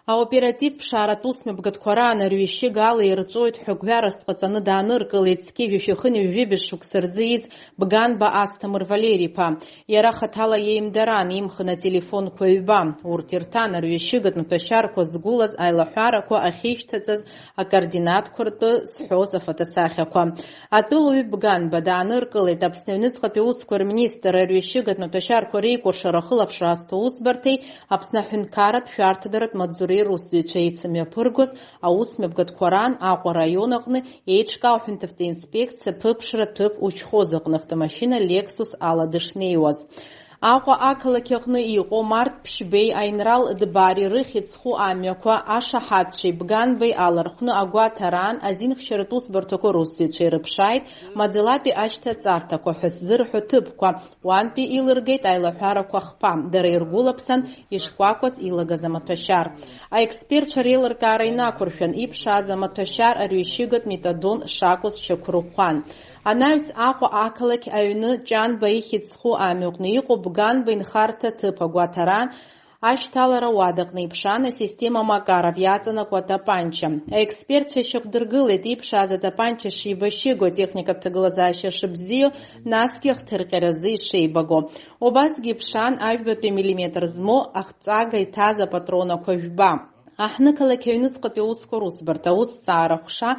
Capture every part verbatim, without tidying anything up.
Аоператив ԥшааратә усмҩаԥгатәқәа раан арҩышьыга ала ирҵәоит ҳәа гәҩарас дҟаҵаны дааныркылеит зқьи жәшәи хынҩажәи жәибжь шықәса рзы ииз Бганба Асҭамыр Валери-иԥа. Иара хаҭала иеимдараан имхын ателефонқәа ҩба. Урҭ ирҭан арҩышьыгатә маҭәашьарқәа згәылаз аилаҳәарақәа ахьышьҭаҵаз акоординатқәа ртәы зҳәоз афотосахьақәа. Атәылаҩы Бганба дааныркылеит Аԥсны аҩныҵҟатәи аусқәа рминистр, арҩышьыгатә маҭәашьарқәа реикәыршара ахылаԥшра азҭо усбарҭеи Аԥсны аҳәынҭқарратә шәарҭадаратә маҵзуреи русзуҩцәа еицымҩаԥыргоз аусмҩаԥгатәқәа раан Аҟәа араион аҟны еиҿкаау аҳәынҭавтоинспекциа аԥыԥшра ҭыԥ учхоз аҟны автомашьына Lexus ала дышнеиуаз. Аҟәа ақалақь аҟны иҟоу Март Ԥшьбеи Аинрал Дбари рыхьӡ зху амҩақәа ашаҳаҭцәеи Бганбеи алархәны агәаҭараан азинхьчаратә усбарҭақәа русзуҩцәа ирыԥшааит маӡалатәи ашьҭаҵарҭақәа ҳәа ззырҳәо ҭыԥқәа, уантәи илыргеит аилаҳәарақәа хԥа, дара иргәылаԥсан ишкәакәаз илагаз амаҭәашьар. Аекспертцәа реилыркаара инақәыршәан, иԥшааз амаҭәашьар арҩышьыгатә метадон шакәыз шьақәрыӷәӷәан. Анаҩс Аҟәа ақалақь аҩны Ҷанба ихьӡ зху амҩаҟны иҟоу Бганба инхарҭа ҭыԥ агәаҭараан, ашьҭалара уадаҟны иԥшаан асистема Макаров иаҵанакуа атапанча. Аекспертцәа ишьақәдыргылеит, иԥшааз атапанча шибашьыго, атехникатә ҭагылазаашьа шыбзиоу, насгьы ахҭырҟьаразы ишеибаго. Убасгьы иԥшаан ажәбатәи миллиметр змоу ахҵага иҭаз апатронақәа жәба. Аҳҭнықалақь аҩныҵҟатәи аусқәа русбарҭа аусҭҵаара ҟәша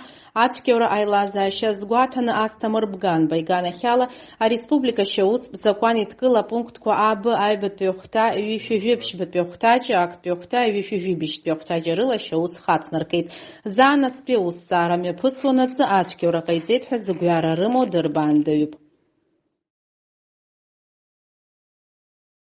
ацәгьоура аилазаашьа азгәаҭаны Асҭамыр Бганба иганахьала ареспублика ашьаустә закәан еидкыла апунктқәа А Б аҩбатәи ахәҭа, ҩышәи жәибжьбатәи ахәҭаҷ, актәи ахәҭа, ҩышәи жәибжьтәи ахәҭаҷ рыла ашьаус хацнаркит. Заанаҵтәи аусҭҵаара мҩаԥысуанаҵы ацәгьоура ҟаиҵеит ҳәа зыгәҩара рымоу дырбаандаҩуп.